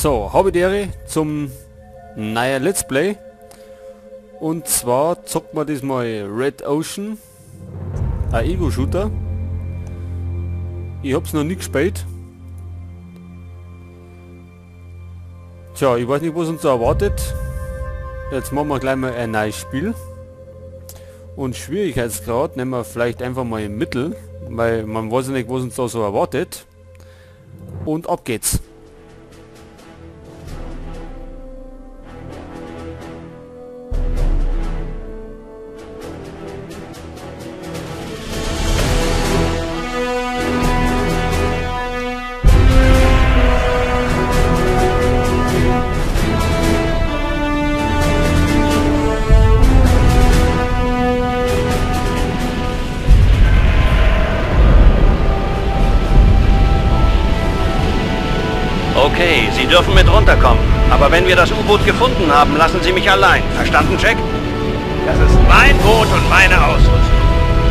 So, habe die Ehre zum neuen Let's Play. Und zwar zockt man diesmal Red Ocean, ein Ego-Shooter. Ich hab's noch nie gespielt. Tja, ich weiß nicht, was uns da erwartet. Jetzt machen wir gleich mal ein neues Spiel. Und Schwierigkeitsgrad nehmen wir vielleicht einfach mal im Mittel, weil man weiß ja nicht, was uns da so erwartet. Und ab geht's. Okay, Sie dürfen mit runterkommen. Aber wenn wir das U-Boot gefunden haben, lassen Sie mich allein. Verstanden, Jack? Das ist mein Boot und meine Ausrüstung.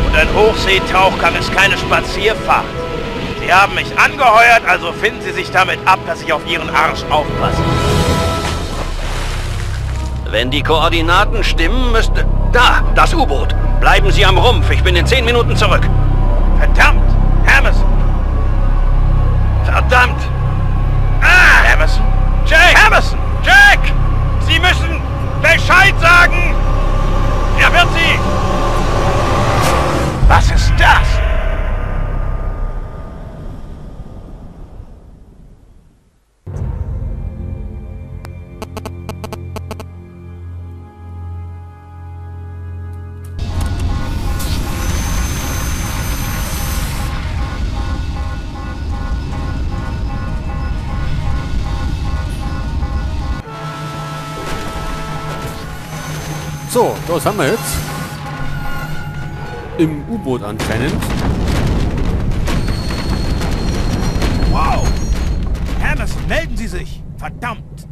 Und ein Hochseetauchgang ist keine Spazierfahrt. Sie haben mich angeheuert, also finden Sie sich damit ab, dass ich auf Ihren Arsch aufpasse. Wenn die Koordinaten stimmen, müsste... Da, das U-Boot. Bleiben Sie am Rumpf. Ich bin in 10 Minuten zurück. Verdammt! Hammerson! Verdammt! Ah! Hammerson! Jack! Hammerson! Jack! Sie müssen Bescheid sagen! Er wird Sie! Was ist das? So, das haben wir jetzt. Im U-Boot anscheinend. Wow! Hammerson, melden Sie sich! Verdammt!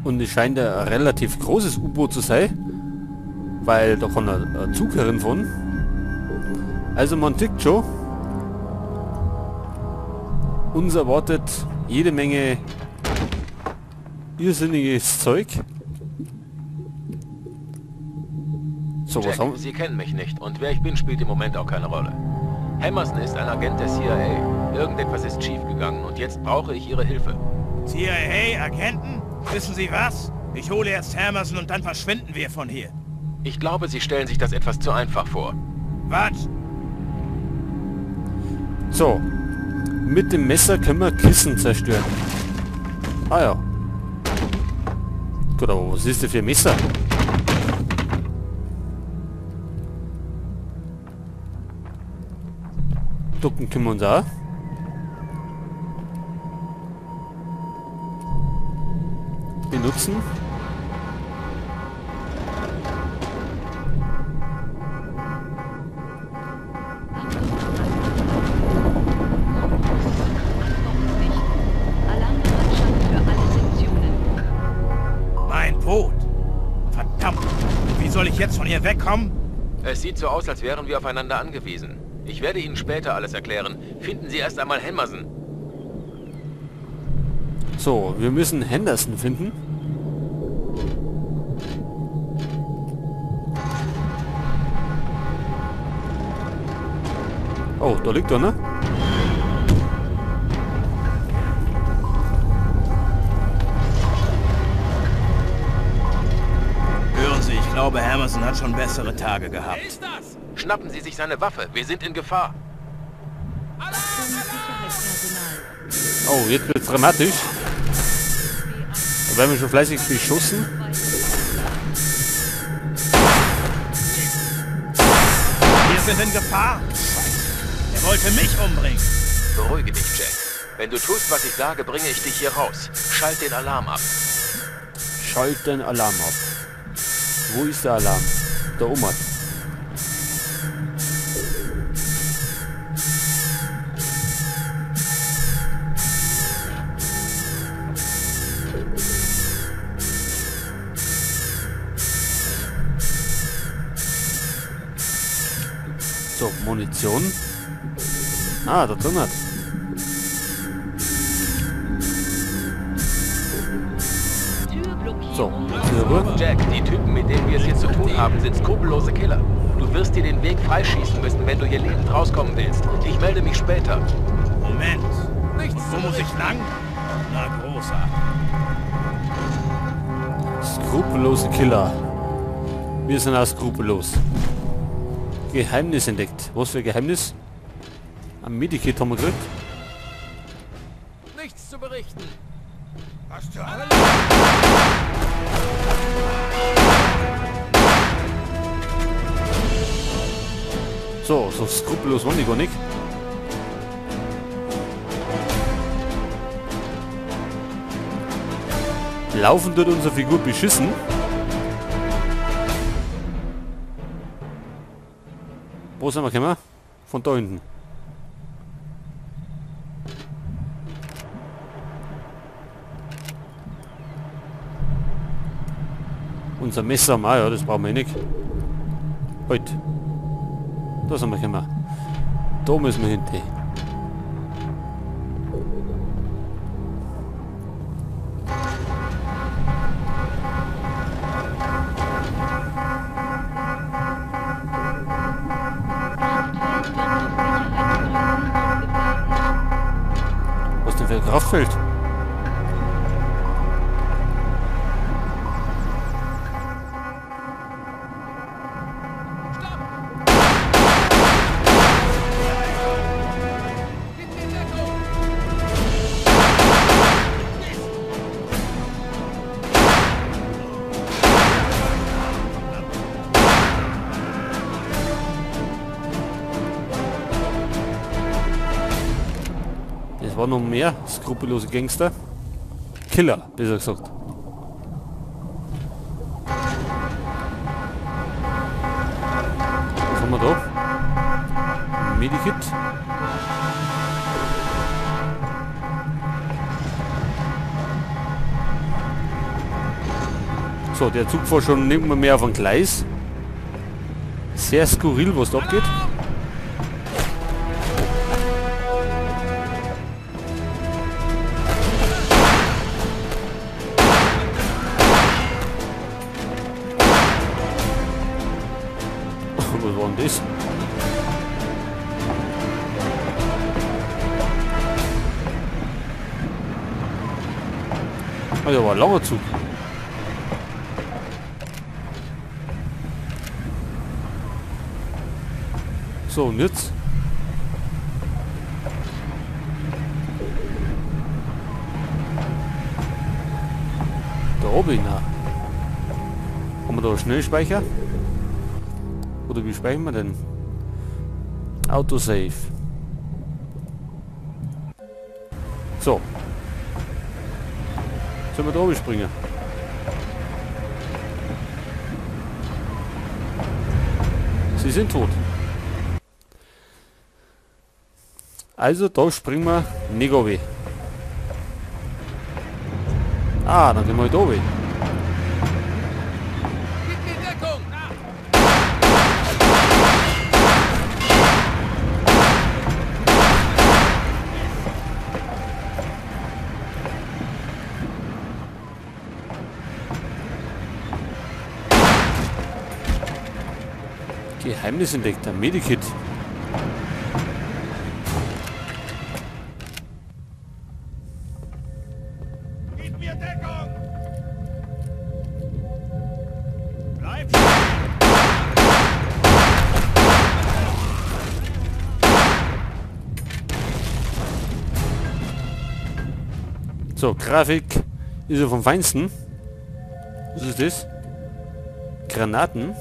Und es scheint ein relativ großes U-Boot zu sein, weil da kann ein Zug herin. Also man tickt schon. Uns erwartet jede Menge irrsinniges Zeug. So, was Jack, haben wir? Sie kennen mich nicht und wer ich bin, spielt im Moment auch keine Rolle. Hammerson ist ein Agent der CIA. Irgendetwas ist schiefgegangen und jetzt brauche ich Ihre Hilfe. CIA-Agenten? Wissen Sie was? Ich hole erst Hammerson und dann verschwinden wir von hier. Ich glaube, Sie stellen sich das etwas zu einfach vor. Was? So. Mit dem Messer können wir Kissen zerstören. Ah ja. Gut, aber was ist denn für ein Messer? Ducken können wir uns auch. Benutzen. Mein Boot! Verdammt! Wie soll ich jetzt von hier wegkommen? Es sieht so aus, als wären wir aufeinander angewiesen. Ich werde Ihnen später alles erklären. Finden Sie erst einmal Hammerson. So, wir müssen Henderson finden. Oh, da liegt er, ne? Hören Sie, ich glaube, Hammerson hat schon bessere Tage gehabt. Wer ist das? Schnappen Sie sich seine Waffe. Wir sind in Gefahr. Oh, jetzt wird's dramatisch. Da werden wir schon fleißig beschossen. Wir sind in Gefahr. Er wollte mich umbringen. Beruhige dich, Jack. Wenn du tust, was ich sage, bringe ich dich hier raus. Schalt den Alarm ab. Schalt den Alarm ab. Wo ist der Alarm? Da oben. So, Munition. Ah, da drin hat. ist ja gut. Jack, die Typen, mit denen wir es hier zu tun haben, sind skrupellose Killer. Du wirst dir den Weg freischießen müssen, wenn du hier lebend rauskommen willst. Ich melde mich später. Moment. Nichts. Wo muss ich lang? Na, großartig. Skrupellose Killer. Wir sind auch skrupellos. Geheimnis entdeckt. Was für ein Geheimnis? Ein Medikit haben wir gekriegt. Nichts zu berichten. Was zur Hölle? So, so skrupellos waren die gar nicht. Laufen tut unsere Figur beschissen. Wo sind wir gekommen? Von da hinten. Unser Messer haben wir, ja, das brauchen wir nicht. Heute. Da sind wir gekommen. Da müssen wir hin. Was denn für ein Kraftfeld? Es waren noch mehr skrupellose Gangster. Killer, besser gesagt. Was haben wir da? Medikit. So, der Zug fährt schon nicht mehr auf ein Gleis. Sehr skurril, was da abgeht. Was war denn das? Ah, ja, war ein langer Zug. So, und jetzt? Da oben, na. Haben wir da einen Schnellspeicher? Oder wie speichern wir denn? Autosave. So. Sollen wir da oben springen? Sie sind tot. Also da springen wir nicht runter. Ah, dann gehen wir halt runter. Geheimnis entdeckt, ein Medikit. Gib mir Deckung! Bleib stehen! So, Grafik ist ja vom Feinsten. Was ist das? Granaten.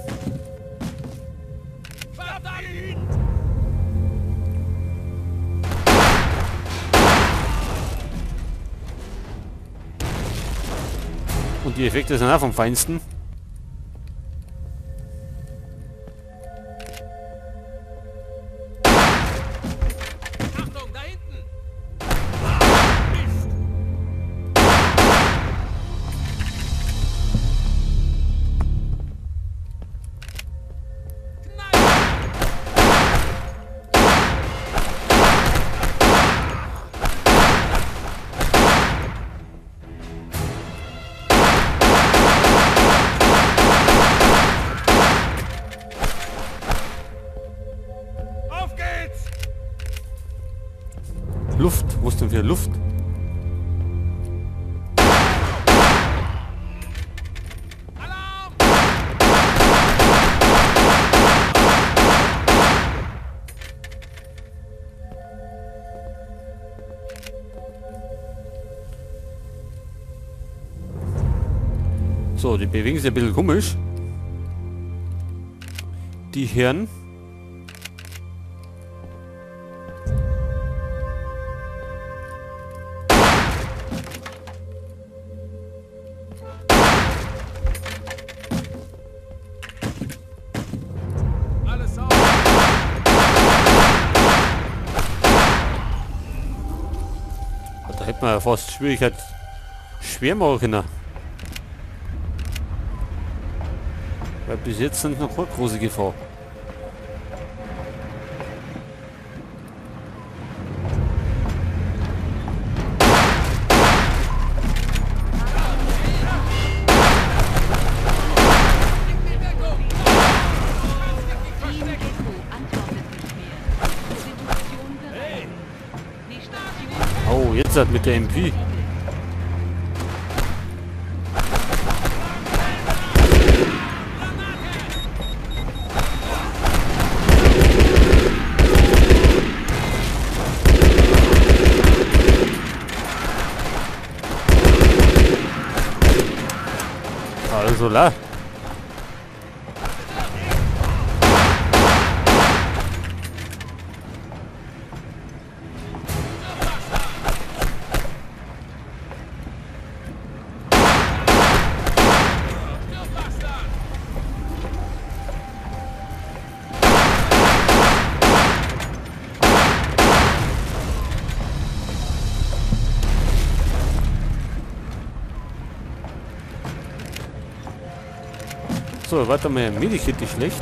Und die Effekte sind auch vom Feinsten. Achtung, da hinten! Mist! für Luft? So, die bewegen sich ein bisschen komisch. Die Herren. Da hätte man ja fast Schwierigkeit schwer machen können. Weil bis jetzt sind noch keine große Gefahr. Oh, jetzt hat mit der MP. Also la. So, warte mal, Medikit ist schlecht.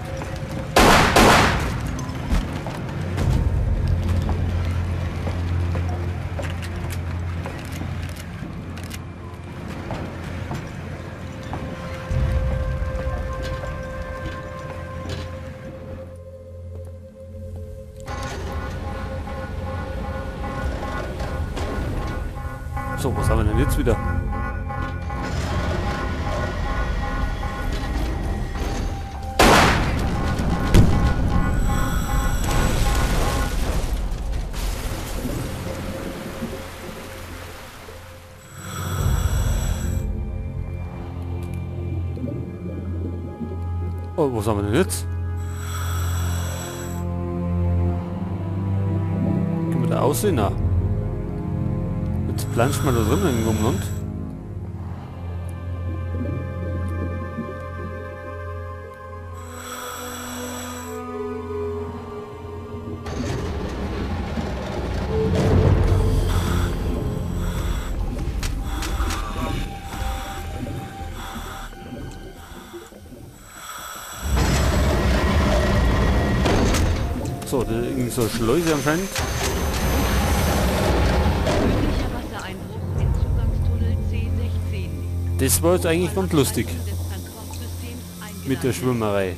So, was haben wir denn jetzt wieder? Oh, was haben wir denn jetzt? Können wir da aussehen? Na. Jetzt planscht man da drin irgendwo umeinander. So, das ist irgendwie so eine Schleuse anscheinend. Das war jetzt eigentlich ganz lustig. Mit der Schwimmerei.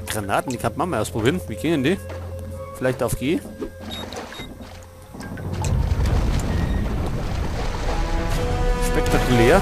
Granaten, die kann man mal ausprobieren. Wie gehen die? Vielleicht auf G. Spektakulär.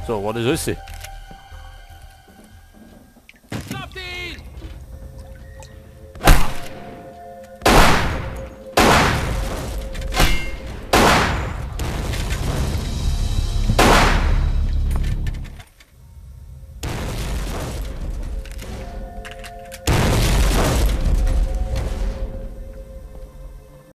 So, was ist das?